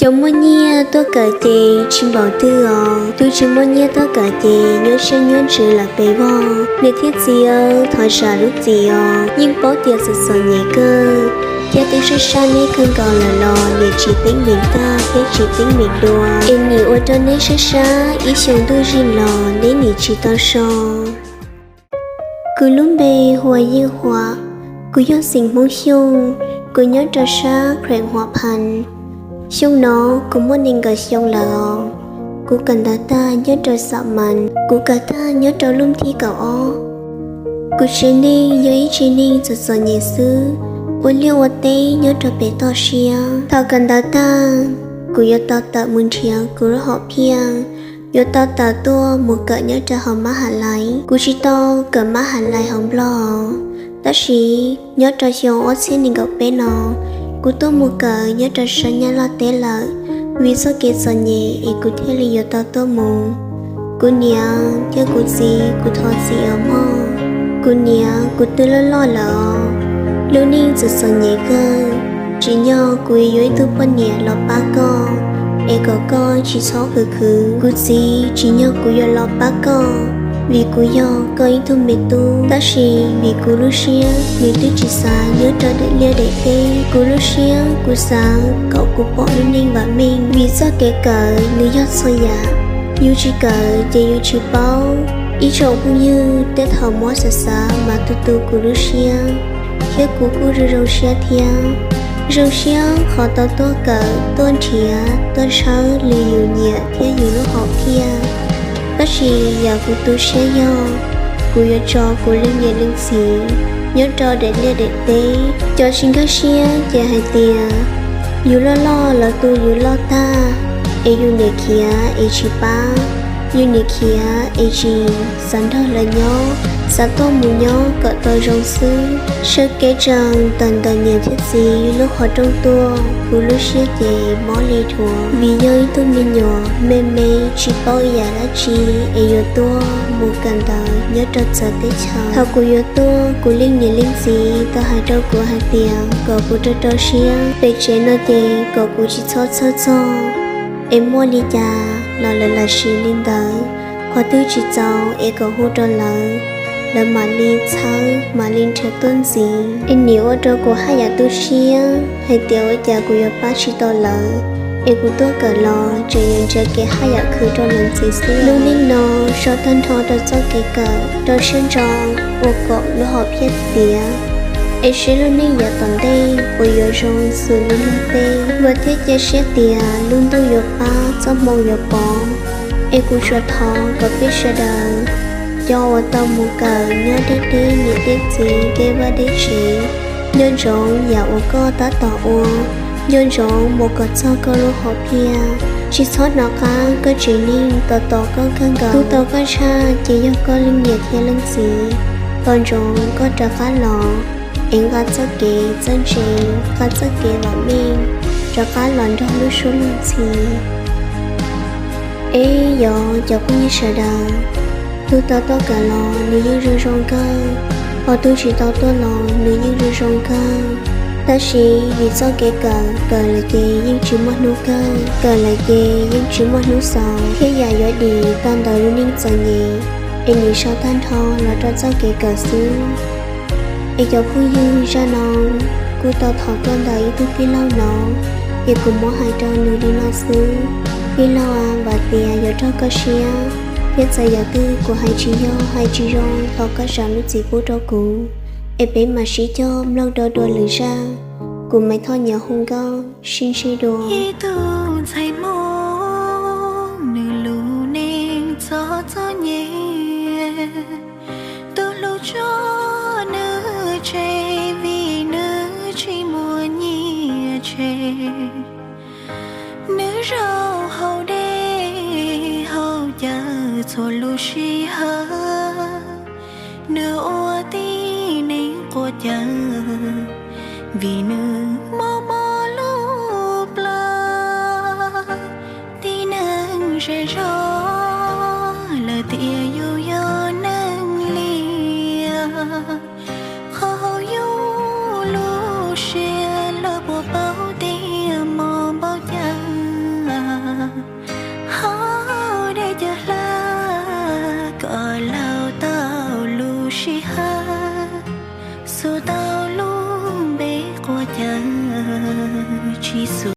Cov muaj nyiaj tuaj kawm ces tsis npaum twg os, tus tsis muaj nyiaj tuaj kawm ces nyuaj siab nyuaj ntsws lawm pes vog. Niam thiab txiv, thov zam lub txim os, yeej paub tias txom txom nyem kawg, thiab twb sab sab neb kawg nkaus lawm los niam tsis teeb meem tag thiab tsis teeb meem dua, es niam ua rau neb sab sab ib xyoo ntuj zig los neb nim tsis tau so. Kuv lub npe hu ua Yeej Huam, kuv yog xeem Hmoob Xyooj, kuv nyob rau sab Kheem Huam Phas. Xyoo no kuv muaj nees nkaum xyoo lawm os. Kuv kawm ntawv tag nyob rau Xam Mas, kuv kawm tag nyob rau lub thib kaum ob. Kuv tsev neeg yog ib tsev neeg txom txom nyem xwb, ua liaj ua teb nyob rau pem toj siab. Thaum kawm ntawv tag, kuv yuav tau tawm mus nrhiav kuv lub hom phiaj, yuav tau tawm tuaj mus kawm nyob rau hauv mab has lais. Kuv tsis tau kawm mab has lais hauv Nplog, tab sis nyob rau xyoo ob txhiab nees nkaum peb no, kuv tuaj mus kawm nyob rau sab Nyab Laj teb lawm, vim txoj kev txom nyem es kuv thiaj li yuav tau tuaj mus. Kuv niam thiab kuv txiv, kuv thov txim os mog. Kuv niam, kuv twb loj loj lawm os. Lub neej txom txom nyem kawg, tsim nyog kuv yuav ib tug poj niam los pab koj, es kom koj tsis txhob khwv khwv. Kuv txiv, tsim nyog kuv yuav los pab koj, vim kuv yog koj ib tug me tub, tab sis vim kuv lub siab nws twb tsis xav nyob rau daim liaj daim teb. Kuv lub siab kuv xav kom kuv pom lub neej vam meej, vim txoj kev kawm nws yog txhua yam. Yus tsis kawm ces yus tsis paub. Ib tsoom phooj ywg, tej thaum muab xav xav mas tu tu kuv lub siab, thiab kuv kuj zoo zoo siab thiab. Zoo siab qhov tau tuaj kawm, tuaj nrhiav, tuaj tshawb li yus nyiam thiab yus lub hom phiaj. Tab sis yam kuv tu siab yog kuv yuav tso kuv leej niam leej txiv nyob rau daim liaj daim teb. Cov tsis nkag siab ces hais tias yus loj loj los tu yus loj tag, es yus niam khiav es tsis pab, yus niam khiav es tsis xav nrog lawv nyob, xav tuaj mus nyob kom tau zoo xwb. Sawv kev tsees tawm ntawm niam thiab txiv lub qhov rooj tuaj, kuv lub siab ces mob li dhuav, vim yog ib tug me nyuam me me tsis paub ib yam dab tsi es yuav tuaj mus kawm ntawv nyob rau txawv teb chaws. Thaum kuv yuav tuaj, kuv leej niam leej txiv tau hais rau kuv hais tias kom kuv rau rau siab, pem tsev no ces kom kuv tsis txhob txhawj txog, es muaj li cas los lawv lam siv li ntawd. Qhov twg tsis txaus es kom hu rau lawv, lawv mam li txhawb mam li nrhiav tuaj ntxiv. Es nim ua rau kuv haj yam tu siab hais tias ua cas kuv yuav pab tsis tau lawv, es kuv tuaj kawm los tseem yuav nrhiav kev haj yam khwv rau lawv ntxiv xwb. Lub neej no sau tag nrho rau txoj kev kawm, rau siab ntso ua kom lub hom phiaj tiav, es seb lub neej yav tom ntej puas yuav zoo xws li luag tej. Vam thiab cia siab tias lub ntuj yuav pab, txoj hmoo yuav pov. Es kuv tsuas thov kom peb sawv daws, cov uas tau mus kawm nyob deb deb niam deb txiv deb vaj deb tsev, nco ntsoov yam uas koj tab tom ua, nco ntsoov mus kom txog koj lub hom phiaj. Tsis txhob hnov qab koj tsev neeg tos tos koj kawg nkaus, tu tau koj tshaj ces yog koj leej niam thiab leej txiv. Tos ntsoov koj rov qab los, es nqa txoj kev txawj ntse, nqa txoj kev vam meej rov qab los nrog lub suab luag ntxhi. Es yog cov phooj ywg sawv daws, tus tau tuaj kawm los nws yeej zoo zoo nkauj, ho tus tsis tau tuaj los nws yeej zoo zoo nkauj. Tab sis vim txoj kev kawm, kawm lawm ces yeej tsis muaj hnub kawg, kawm lawm ces yeej tsis muaj hnub xaus, thiab yam yuav dim tau ntawm lub neej txom nyem, es nws sau tag nrho los rau txoj kev kawm xwb. Es cov phooj ywg, zaj no kuj tau thov tuaj ntawm ib tug tij laug no, es kuv muab hais rau nws li no xwb. Tij laug, vam tias yuav raug koj siab, thiab txawm yam twg kuv hais tsis yog hais tsis zoo los koj zam lub txim pub rau kuv, es peb mam sib cog mloog dua dua lwm zaj. Kuv Maiv Thoj Nyiam hu nkauj, sib ntsib dua. Ib tug ntxhais Hmoob nws lub neej txom txom nyem, tus hlub tso nws tseg vim nws tsis muaj nyiaj tseg. Nws zaum hauv dej hauv cawv txhua lub sij hawm, nws ua tib neeg quaj caw vim nws mob mob lub plab. Tib neeg zej zog lawv tias yus yog neeg liam, qhov hauv yus lub siab lawv puas paub tias mob npaum cas. Tswv Yexus.